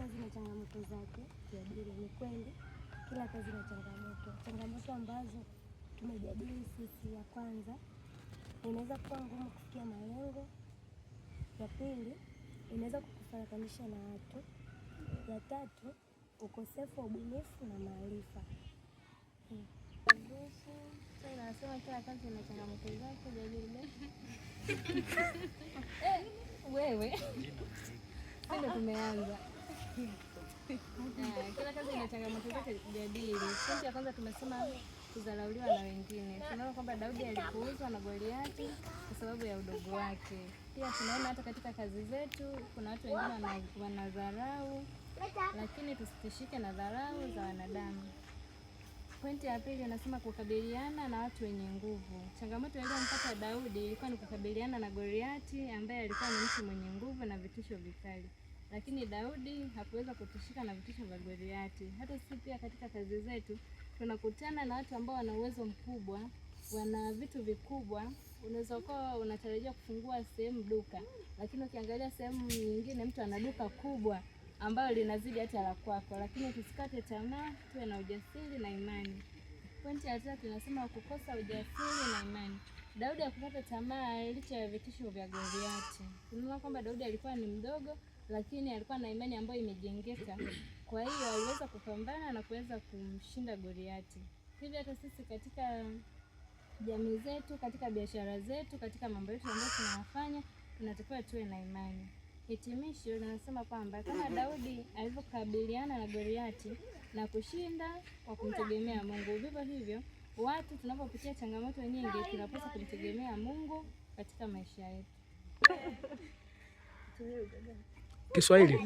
Kazi na changamoto zake. Jadili, ni kweli kila kazi na changamoto. Changamoto ambazo tumejadili sisi, ya kwanza inaweza kuwa ngumu kufikia malengo. Ya pili, inaweza kukufarakanisha na watu. Ya tatu, ukosefu wa ubunifu na maarifa. Nasema kila kazi ina changamoto zake. Jadili wewe, ndio tumeanza. Kila kazi ina changamoto zake. Jadili pointi ya kwanza, tumesema kudharauliwa na wengine. Tunaona kwamba Daudi alipuuzwa na Goliati kwa sababu ya udogo wake. Pia tunaona hata katika kazi zetu kuna watu wengine wanadharau, lakini tusitishike na dharau za wanadamu. Pointi ya pili unasema kukabiliana na watu wenye nguvu. Changamoto iliyompata Daudi ilikuwa ni kukabiliana na Goliati ambaye alikuwa ni mtu mwenye nguvu na vitisho vikali, lakini Daudi hakuweza kutishika na vitisho vya Goliati. Hata sisi pia katika kazi zetu tunakutana na watu ambao wana uwezo mkubwa, wana vitu vikubwa. Unaweza ukawa unatarajia kufungua sehemu duka, lakini ukiangalia sehemu nyingine mtu ana duka kubwa ambayo linazidi hata la kwako, lakini tusikate tamaa, tuwe na ujasiri na imani. Pointi ya tatu inasema kukosa ujasiri na imani. Daudi hakukata tamaa licha ya vitisho vya Goliati. Tunaona kwamba Daudi alikuwa ni mdogo, lakini alikuwa na imani ambayo imejengeka. Kwa hiyo aliweza kupambana na kuweza kumshinda Goliati. Hivyo hata sisi katika jamii zetu, katika biashara zetu, katika mambo yetu ambayo tunayafanya, tunatakiwa tuwe na imani. Hitimisho linasema kwamba kama Daudi alivyokabiliana na Goliati na kushinda kwa kumtegemea Mungu, vivyo hivyo watu tunapopitia changamoto nyingi tunapaswa kumtegemea Mungu katika maisha yetu. Kiswahili.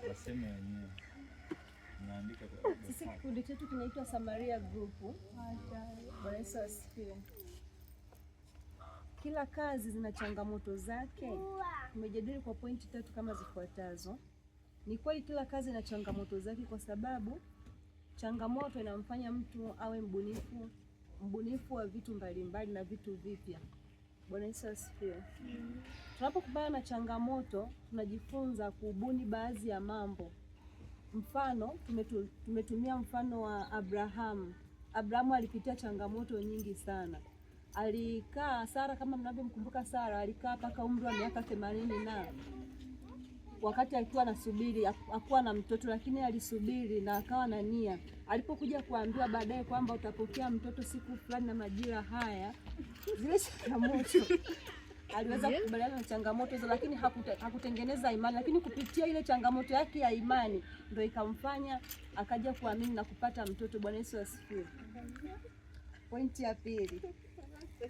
Waseme wenyewe. Naandika kwa Sisi kikundi chetu kinaitwa Samaria Group. Bwana Yesu asifiwe. Kila kazi zina changamoto zake. Tumejadili kwa pointi tatu kama zifuatazo. Ni kweli kila kazi ina changamoto zake, kwa sababu changamoto inamfanya mtu awe mbunifu, mbunifu wa vitu mbalimbali na vitu vipya. Bwana Yesu asifiwe. Tunapokumbana na changamoto, tunajifunza kubuni baadhi ya mambo. Mfano, tumetumia mfano wa Abrahamu. Abrahamu alipitia changamoto nyingi sana. Alikaa Sara, kama mnavyomkumbuka Sara, alikaa mpaka umri wa miaka 80 na wakati akiwa anasubiri, hakuwa na mtoto, lakini alisubiri na akawa na nia. Alipokuja kuambiwa baadaye kwamba utapokea mtoto siku fulani na majira haya, zile changamoto aliweza kukubaliana na changamoto hizo, lakini hakutengeneza imani, lakini kupitia ile changamoto yake ya imani ndio ikamfanya akaja kuamini na kupata mtoto. Bwana Yesu asifiwe. Pointi ya pili,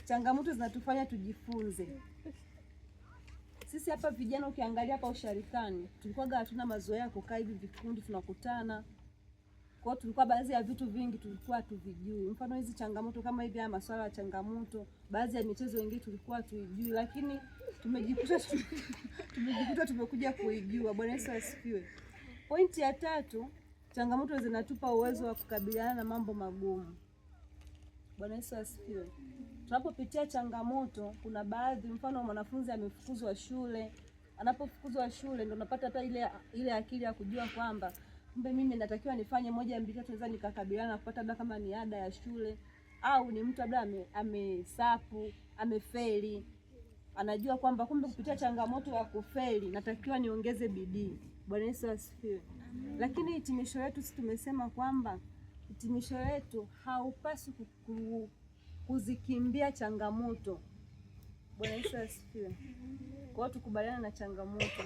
changamoto zinatufanya tujifunze. Sisi hapa vijana, ukiangalia hapa usharikani, tulikuwa hatuna mazoea ya kukaa hivi vikundi tunakutana. Kwa hiyo tulikuwa baadhi ya vitu vingi tulikuwa hatuvijui. Mfano hizi changamoto kama hivi, haya masuala ya changamoto, baadhi ya michezo wengine tulikuwa hatuijui, lakini tumejikuta tumekuja kuijua. Bwana Yesu asifiwe. Pointi ya tatu, changamoto zinatupa uwezo wa kukabiliana na mambo magumu. Bwana Yesu asifiwe. Tunapopitia changamoto, kuna baadhi, mfano mwanafunzi amefukuzwa shule, anapofukuzwa shule ndio unapata hata ile akili ya kujua kwamba kumbe mimi natakiwa nifanye moja mbili tatu, naweza nikakabiliana na kupata labda kama ni ada ya shule au ni mtu labda amesapu, amefeli, anajua kwamba kumbe kupitia changamoto ya kufeli natakiwa niongeze bidii. Bwana Yesu asifiwe. Lakini hitimisho letu sisi tumesema kwamba hitimisho letu haupaswi kuzikimbia changamoto. Bwana Yesu asifiwe. Kwa hiyo tukubaliana na changamoto.